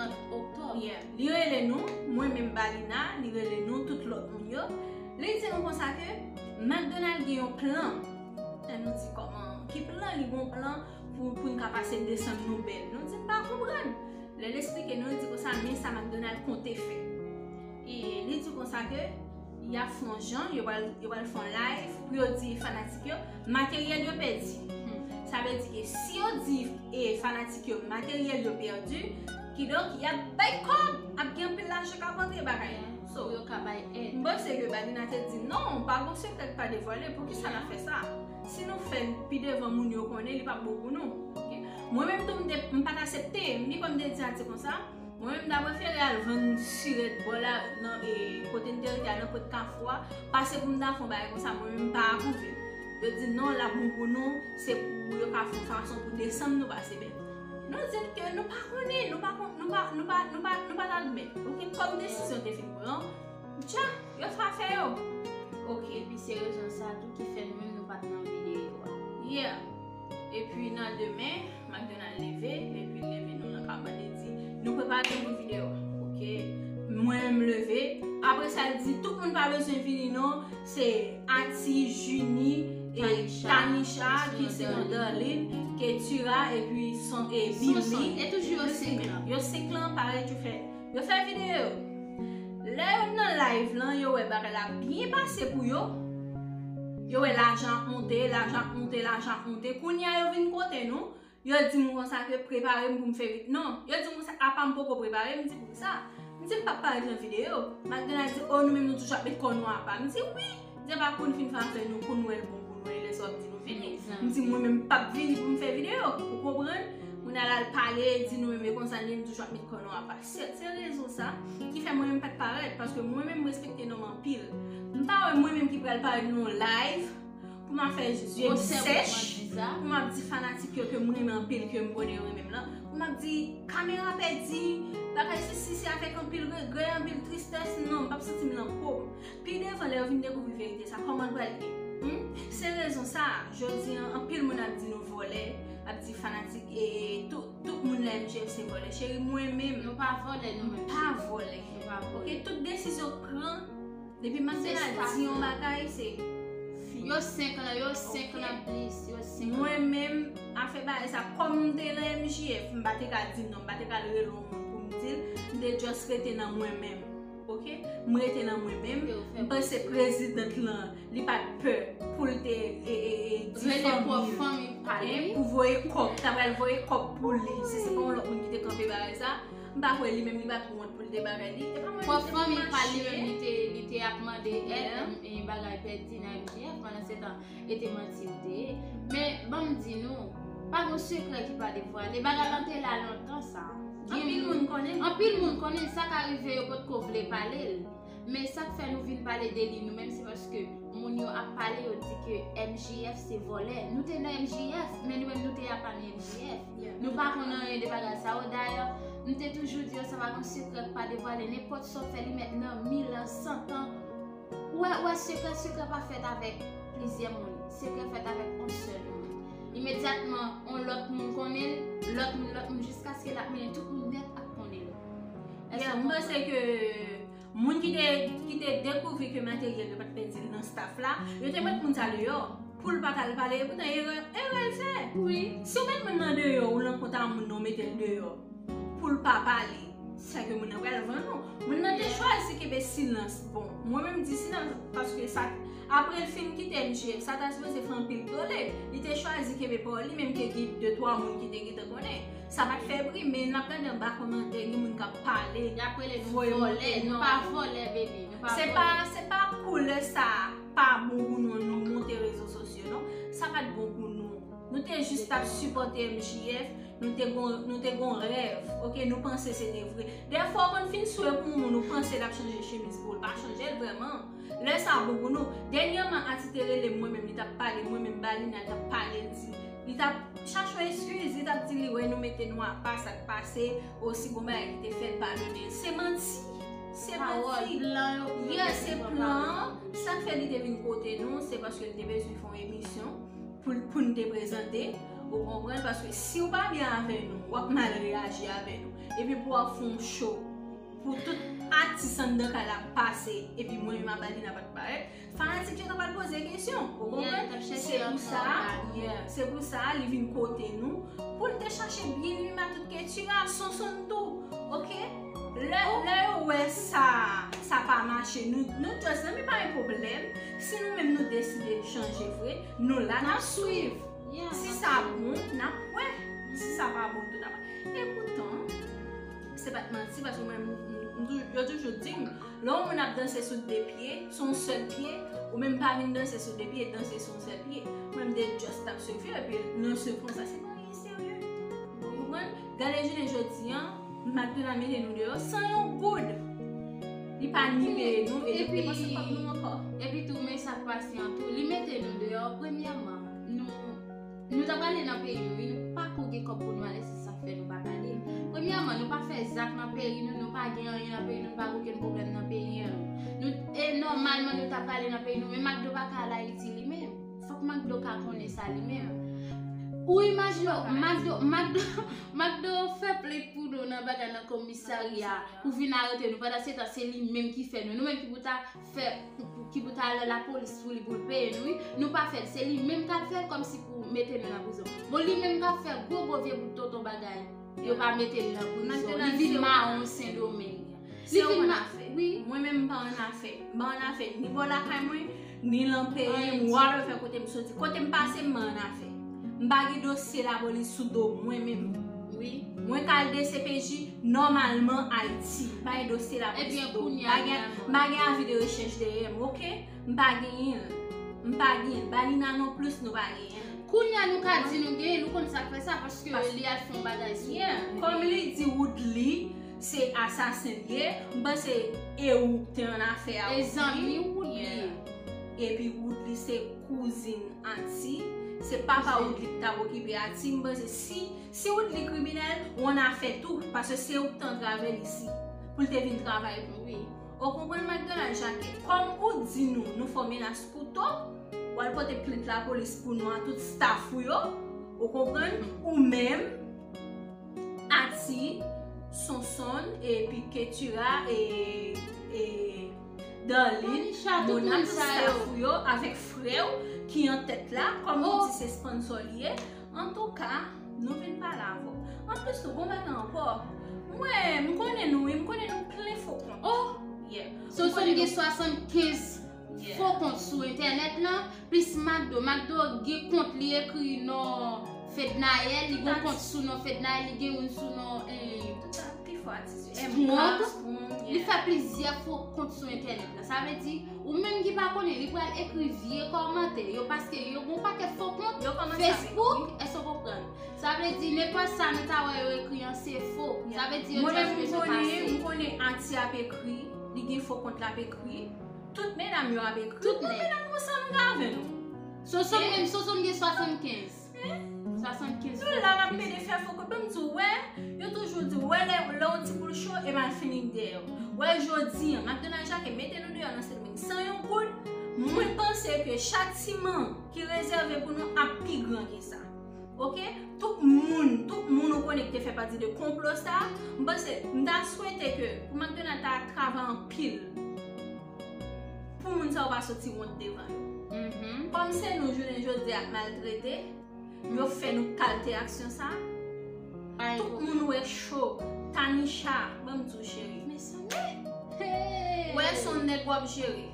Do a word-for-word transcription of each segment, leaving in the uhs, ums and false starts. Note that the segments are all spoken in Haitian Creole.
Oktòb. Yeah. Li rele nou, mwen menm Balina, li rele nou, tout lòt moun yo. Li di nou konsa ke McDonald gen yon plan. E nou di kòman, ki plan, li gen yon plan pou, pou n ka pase desanm nou bèl. Nou di n pa konprann. Lè l esplike nou, li di konsa, men sa McDonald konte fè. E li di konsa ke y ap fè yon jan, yo pral, yo pral fè yon live pou yo di fanatik yo, materyèl yo pèdi. Hmm. Sa vle di ke si yo di e fanatik yo materyèl yo pèdi, kidonk y ap bay kòb, ap gen anpil lajan k ap antre bagay. So, yo ka bay èd. M panse ke Balina te di non, pa gon sekrè k pa devwale, poukisa n ap fè sa? Si nou fè l pi devan moun yo konnen, li p ap bon pou nou. Ok? Mwen menm tou m te, m pa t aksepte, m gen kòm te di a ti konsa, mwen menm m ta prefere al vann sirèt bò la nan e, kote n te rete a nan pwent kafou a, pase pou m ta fè yon bagay konsa, mwen menm m pa apwouve. Yo di non, l ap bon pou nou, se pou yo ka fè yon fason pou desanm nou pase bèl. Nou di ke nou pa konnen, nou pa kon, nou pa, nou pa, nou pa, nou pa t admèt. Ok, kòm desizyon te fin pran, dja, yo fè afè yo. Ok. Epi se rezon sa tou ki fè nou menm nou pa t nan videyo a. Yeah. Epi nan demen, McDonald leve, epi l leve nou nan kabann, li di, nou prepare pou videyo a. Ok. Mwen menm leve. Apre sa, l di, tout moun pa bezwen vini non. Se Ati, Junie, e Tanisha, ki se yon Darline, Ketura, epi son, e Billy. E toujou yo senk lan. Yo senk lan, parèt, yo fè, yo fè videyo. Lè yo nan live lan, yo wè bagay la byen pase pou yo. Yo wè lajan ap monte, lajan ap monte, lajan ap monte. Kounye a yo vin kote nou, yo di m konsa ke prepare m pou m fè vid. Non, yo di m konsa, apa m poko prepare, m di poukisa? M di m p ap parèt nan videyo. McDonald di, o, nou menm nou toujou ap met kò nou apa. M di wi. M di apa pou n fin fè afè nou, pou n wè l bon pou nou, e lè sa w ap di nou vini. M di mwen menm m p ap vini pou m fè videyo. Ou konprann? Moun al al pale, di nou menm e konsa n ye, nou toujou ap met kò nou apa. Se, se rezon sa ki fè mwen menm m pa t parèt, paske mwen menm m respekte nonm anpil. M pa wè mwen menm ki pral parèt nan yon live pou m ap fè zye m sèch, pou m ap di fanatik yo ke m renmen anpil, ke m konnen yo renmen m lan, pou m ap di kamera pèdi, bagay sesi, se avèk anpil regrè, anpil tristès, non, m p ap santi m nan po m. Pi devan, lè yo vin dekouvri verite sa, kòman l pral ye? Hmm? Se rezon sa, jodi an, anpil moun ap di nou vòlè, ap di fanatik, e, e, tout, tout moun nan M J F se vòlè. Cheri, mwen menm, nou pa vòlè, nou menm. Pa vòlè. Nou pa vòlè. Ok, tout desizyon k pran, depi McDonald di yon bagay, se fini. Yo senk lan, yo senk lan plis, yo senk lan. Mwen menm, afè bagay sa, kòm m te nan M J F, m pa te ka di non, m pa te ka rele yon moun pou m di l, m te just rete nan mwen menm. Ok? M rete nan mwen menm. M panse prezidan lan, li pa t pè pou l te, e, e, e, di fanmi l, pou voye kòb, ta pral voye kòb pou li. Si se pa yon lòt moun ki te kanpe bagay sa, m pa kwè li menm li pa t wont pou l te bagay li. E pa mwen ki te pou mache. Pwòp fanmi pa li menm li te, li te ap mande èd, e, bagay pèdi nan M J F pandan se tan. E te manti ou te ye. Men, ban m di nou, pa gon sekrè ki pa devwale. Bagay lan te la lontan sa. Anpil moun konnen. Anpil moun konnen, sa ka rive yo potko vle pale l. Men sa k fè nou vin pale de li nou menm, se paske moun yo ap pale, yo di ke M J F se vòlè. Nou te nan M J F, men nou menm nou te apa nan M J F. Nou pa konn anyen de bagay sa yo. Dayè, m te toujou di yo sa pa gon sekrè k pa devwale. Nenpòt sa w fè, li mèt nan mil an, san tan, Ou wè, ou wè, sekrè, sekrè pa fèt avèk plizyè moun. Sekrè fèt avèk yon sèl moun. Imedyatman, yon lòt moun konnen l, lòt moun, lòt moun, jiskaske l ap mennen tout moun nèt ap konnen l. Èske w konprann? Yeah, m panse ke moun ki te, ki te dekouvri ke materyèl yo pa t pèdi l nan staff la, yo te met moun sa deyò pou l pa t al pale, epoutan erè, erè l fè. Wi. Si w met moun nan deyò, ou nan kont a moun nan, w mete l deyò pou l pa pale, sèke moun nan pral vann ou. Moun nan te chwazi kenbe silans. Bon, mwen menm m di silans paske sa, apre l fin kite M J F, sa ta sipoze fè anpil tole. Li te chwazi kenbe pawòl li, menm ke gen de twa moun ki te gentan konnen. Sa pa t fè bri, men n ap gade anba kòmantè, gen moun k ap pale. Y ap rele nou vòlè, nou pa vòlè, baby, nou pa vòlè. Se pa, se pa koulè sa pa bon pou nou, nou monte rezo sosyo, non. Sa pa t bon pou nou. Nou te jis t ap sipòte M J F, nou te gon, nou te gon rèv, ok, nou panse se te vre. Dèfwa w konn fin swe pou yon moun, ou panse l ap chanje chemiz pou ou, l pa chanje l vrèman. Lè sa bon pou nou. Dènyèman, Ati te rele m, mwen menm, li t ap pale, mwen menm, Balina, li t ap pale, li di, li t ap chache yon eskiz, li t ap di li wè nou mete nou apa, sa k pase, o si gon bagay ki te fèt, padone l. Se manti. Se manti. Pawòl blan yo. Yeah, se plan an. Sa k fè li te vin kote nou, se paske li te bezwen fè yon emisyon pou, pou n te prezante. Ou konprann? Paske si w pa byen avè nou, w ap mal reyaji avè nou. Epi pou w ap fè yon show pou tout atis anndan kay la ap pase, epi mwen menm Amalina pa t parèt, fanatik yo ta pral poze kesyon. Ou konprann? Se pou sa, yeah, se pou sa li vin kote nou, pou l te chache byen li menm ak tout Ketira, Sonsonn tou. Ok? Lè, lè yo wè sa, sa pa mache, nou, nou just nan, men pa gen pwoblèm. Si nou menm nou deside chanje vre, nou la n ap swiv. Si sa bon, n ap wè. Si sa pa bon tou, n ap wè. Epoutan, se pa t manti, paske mwen, m, m, m tou-, yo toujou di m, lè yon moun ap danse sou de pye, se yon sèl pye, ou menm pa vin danse sou de pye, danse sou yon sèl pye. Mwen, m te just ap swiv yo, epi nan swiv konsa, se pa anyen serye. Ou konprann? Gade jounen jodi an, McDonald mete nou deyò san yon goud. Li pa ni peye nou, e nou te pase kòb nou ankò. Epi tou, men sa k pase an tou. Li mete nou deyò, premyèman, nou, nou ta prale nan peyi nou, wi, nou pa ko gen kòb pou nou ale, se sa k fè nou pa t ale. Premyèman, nou pa fè zak nan peyi nou, nou pa gen anyen nan peyi nou, nou pa gen okenn pwoblèm nan peyi an. Nou, e nòmalman, nou ta prale nan peyi nou, men McDo pa ka al Ayiti li menm. Fòk McDo ka konnen sa li menm. Ou imajine w, McDo, McDo, McDo fè plent pou nou nan bagay nan komisarya pou vin arete nou. Pandan se tan, se li menm ki fè nou. Nou menm ki pou ta fè, ki pou ta al nan lapolis pou li, pou l peye nou, wi. Nou pa fè l. Se li menm k ap fè l kòmsi pou mete nou nan prizon. Bon, li menm k ap fè gwo, gwo vye bout tonton bagay. Yo pa mete l nan prizon. Li vin mawon Sendomeng. Se yon annafè. Wi. Mwen menm, m pa annafè. M pa annafè ni bò lakay mwen, ni nan peyi m, whatever kote m soti. Kote m pase, m pa annafè. M pa gen dosye lapolis sou do mwen menm. Wi. Mwen ka al D C P J nòmalman Ayiti. M pa gen dosye lapolis sou do m. M pa gen, m pa gen avi de rechèch dèyè m, ok? M pa genyen l. M pa genyen l. Balina non plis, nou pa genyen l. Kounye a nou ka di nou genyen l, ou konn sa k fè sa, paske li al fè yon bagay sou nou. Kòm li di Woodly se asasen l ye, m panse e ou k te annafè a Woodly. E zanmi Woodly ye. Epi Woodly se kouzin Ati, se papa Woodly ki t ap okipe Ati, m panse si, si Woodly kriminèl, ou annafè tou, paske se ou k te antrave li si, pou l te vin travay pou ou. Ou konprann, McDonald Jacques? Kòm ou di nou, nou fè w menas kouto, w al pote plent lapolis pou nou a tout staff ou yo, ou konprann? Ou menm, Ati, Sonsonn, epi Ketira, e, e, Darline, Mona, tout staff ou yo, avèk frè w ki an tèt la, kòm ou di se sponsor li ye. Antouka, nou vin pale avè w. Anplis tou, gon bagay ankò. Mwen, m konnen nou, wi, m konnen nou plen fo kont. Oh! Yeah. Sonsonn gen swasannkenz fo kont sou entènèt lan, plis McDo. McDo gen kont li ekri non Fednaelle, li gen kont sou non Fednaelle, li gen youn sou non, eh, Strong. Li fè plizyè fo kont sou entènèt lan. Sa vle di, ou menm ki pa konnen, li pral ekri vye kòmantè yo, paske yo gon pakèt fo kont Facebook, èske w konprann? Sa vle di, nenpòt sa nou ta wè yo ekri an, se fo. Sa vle di, yo just bezwen pase. Mwen menm, m konnen, m konnen Ati ap ekri, li gen fo kont l ap ekri. Tout medam yo ap ekri. Tout medam konsa nou ka avè nou. Sonsonn menm, Sonsonn gen swasannkenz. Swasannkenz. Nou la n ap pede fè fo kont. Ban m di w, wè, yo toujou di w, wè, lè, lè yon ti boul cho, e malfini k dèyè w. Wè, jodi an, McDonald Jacques mete nou deyò nan Sendomeng san yon goud. Mwen panse ke chatiman ki rezève pou nou ap pi gran ke sa. Ok? Tout moun, tout moun ou konnen ki te fè pati de konplo sa, m panse, m ta swete ke pou McDonald ta travay anpil pou moun sa yo pa soti wont devan yo. Kòm se nou jounen jodi a k maltrete, yo fè nou kalte aksyon sa. Tout moun wè cho. Tanisha, ban m di w cheri. Mezanmi. Hey! Wè, se yon nèg w ap jere.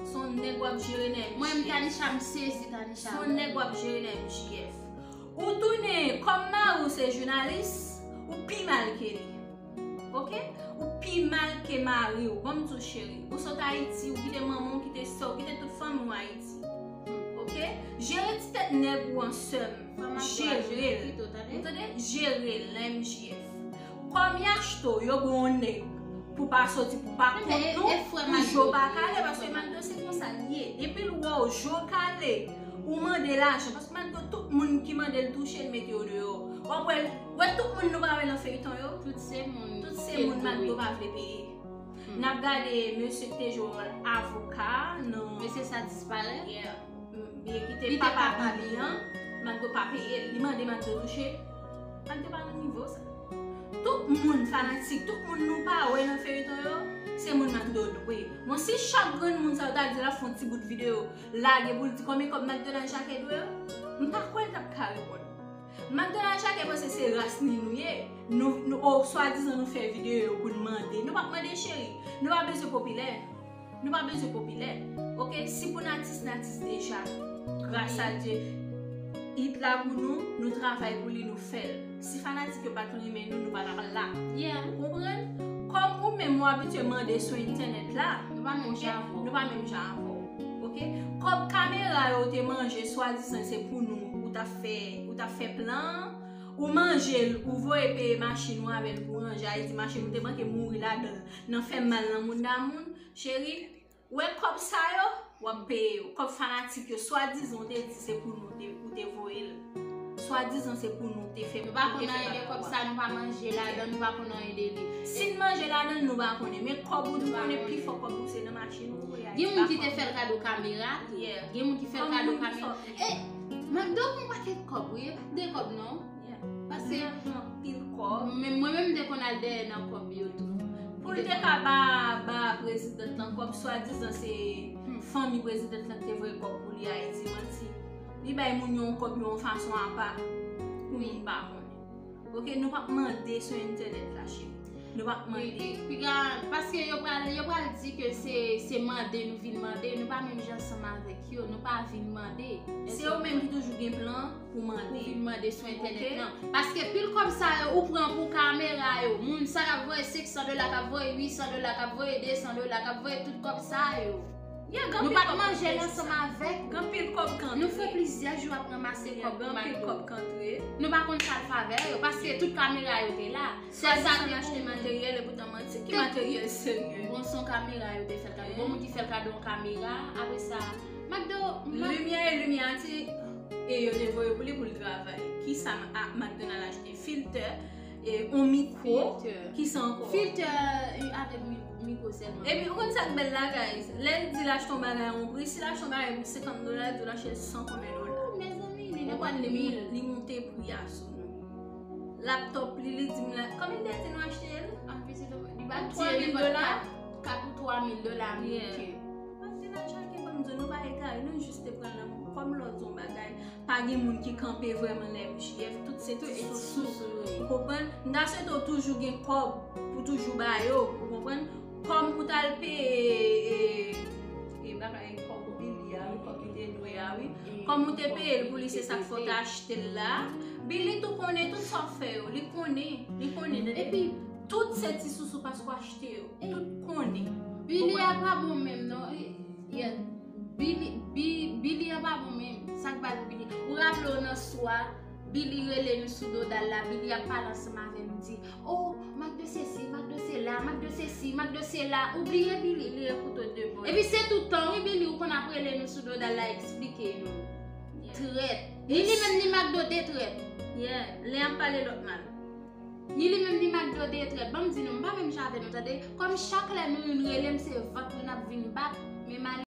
Se yon nèg w ap jere nan M J F. Mwen, Tanisha, m sezi Tanisha. Se yon nèg w ap jere nan M J F. Ou tounen, kòm mari w se jounalis, ou pi mal ke li. Ok? Ou pi mal ke mari w. Ban m di w cheri. Ou sot Ayiti, ou kite manman w, kite sè w, kite tout fanmi w Ayiti. Ok? Jere ti tèt nèg ou an, sè m. Jere l. Ou tande? Jere l nan M J F. Kòm y achte w, yo ba w yon nèg pou pa soti, pou pa kont nou, pou je w pa kale, paske McDo se konsa l ye. Depi l wè w je w kale, ou mande lajan, paske McDo tout moun ki mande l touche, l mete yo deyò. W ap wè, wè tout moun nou pa wè nan feyton yo? Tout se moun, tout se moun McDo pa vle peye. N ap gade mesye ki te jwe wòl avoka nan... Mesye sa disparèt? Yeah. Li te papa Billy an. Macdo pa peye l, li mande Macdo touche. Macdo pa nan nivo sa. Tout moun fanatik, tout moun nou pa wè nan feyton yo, se moun Macdo dwe. Bon, si chak grenn moun sa yo ta di l ap fè yon ti bout videyo, lage pou l di konbyen kòb Macdonald Jacquet dwe yo, m pa kwè l t ap ka reponn. Macdonald Jacquet panse se ras ni nou ye, nou, nou, o, swadizan nou fè videyo yo pou n mande. Nou p ap mande cheri, nou pa bezwen popilè. Nou pa bezwen popilè. Oke, si pou n atis, n atis deja. Gras a Dye, it la pou nou, nou travay pou li, nou fè l. Si fanatik yo pa t renmen nou, nou pa t ap la. Yeah. Ou konprann? Kòm ou menm ou abitye mande sou entènèt la, nou pa menm jan avè w. Nou pa menm jan avè w. Oke? Kòb kamera yo ou te manje, swadizan se pou nou, ou t ap fè, ou t ap fè plan an, ou manje l, ou voye peye machin ou avè l pou ranje Ayiti, machin ou te manke mouri ladan l, nan fè mal nan mounda moun, cheri, wè kòb sa yo, w ap peye yo. Kòb fanatik yo, swadizan ou te di se pou nou te, ou te voye l. Swadizan se pou nou te fè, nou pa konn anyen de kòb sa, nou pa manje ladan, nou pa konn anyen de li. Si n manje ladan l, nou pa konnen. Men kòb ou, nou konnen pi fò kòb ou se nan machin ou voye Ayiti. Gen moun ki te fè l kado kamera tou. Yeah. Gen moun ki fè l kado kamera. E, Macdo pran pakèt kòb, wi, e pa de kòb non. Yeah. Pase anpil kòb. Men mwen menm m te konn al dèyè nan kòb yo tou. Pou l te ka ba, ba prezidant lan kòb, swadizan se fanmi prezidant lan ki te voye kòb pou li Ayiti, manti. Li bay moun yo yon kòb yo yon fason apa pou moun pa konnen. Oke, nou p ap mande sou entènèt la, cheri. Nou p ap mande. Piga, paske yo pral, yo pral di ke se, se mande nou vin mande, nou pa menm jan ansanm avèk yo, nou pa vin mande. Se yo menm ki toujou gen plan pou mande. Pou vin mande sou entènèt lan. Paske pil kòb sa yo ou pran pou kamera yo, moun sa k ap voye senk san dola, k ap voye uit san dola, k ap voye de san dola, k ap voye tout kòb sa yo. Nou pa t manje l ansanm avèk. Gen pil kòb k antre. Nou fè plizyè jou ap ranmase kòb pou Macdo. Nou pa konn sa l fè avè yo, paske tout kamera yo te la. Sèl sa te pou achte materyèl, epoutan manti, ki materyèl serye? Bon, se yon kamera yo te fè l kado. Bon, moun ki fè l kado yon kamera, apre sa, Macdo, Mac- Limyè e limyè ti, e yo te voye pou li pou l travay. Kisa Macdonald achte? Filtè, e yon mikwo, kisa ankò? Filtè, e, avèk mi-, mikwo sèlman. Epi, ou konn sa k bèl la, guys? Lè l di l achte yon bagay a yon pri, si l achte yon bagay pou senkant dola, l di w l achte l san konbyen dola? Oh, mezanmi, li nan mil. Li monte pri a sou nou. Laptòp li, li di m la, konbyen l te di nou achte l? An piti, li ba twa mil dola, kat ou twa mil dola ameriken. Macdonald Jacquet, ban m di w, nou pa egare, nou jis te pran l nan men w. Kòm lè w di yon bagay, pa gen moun ki kanpe vrèman lè jiyèf, tout se ti sousou. Ou konprann? M ta swete w toujou gen kòb pou toujou ba yo, ou konprann? Kòm ou t al peye, e, e, bagay, kòb Billy a, wi, kòb li te dwe a, wi. Kòm ou te peye l pou li, se sa k fè w te achte l la. Billy tou konnen tout sa w fè yo, li konnen, li konnen. Epi, tout se ti sousou paske w achte yo, tout konnen. Billy a pa bon menm, non. Yeah. Billy, Bi-, Billy an pa bon menm. Sa k ba l Billy? Ou raple w nan swa, Billy rele nou sou do dal la, Billy ap pale ansanm avè nou, di, "Oh, Macdo sesi, Macdo sela, Macdo sesi, Macdo sela." Ou bliye Billy, li ekoute w de bò. Epi se tout tan, wi, Billy, ou konn ap rele nou sou do dal la, eksplike nou. Trèt. Ni li menm, ni Macdo de trèt. Yeah, lè y ap pale lòt mal. Ni li menm, ni Macdo de trèt. Ban m di nou, m pa menm jan avè nou, tande. Kòm chak lè nou youn rele m, se vant nou n ap vin bat, men malè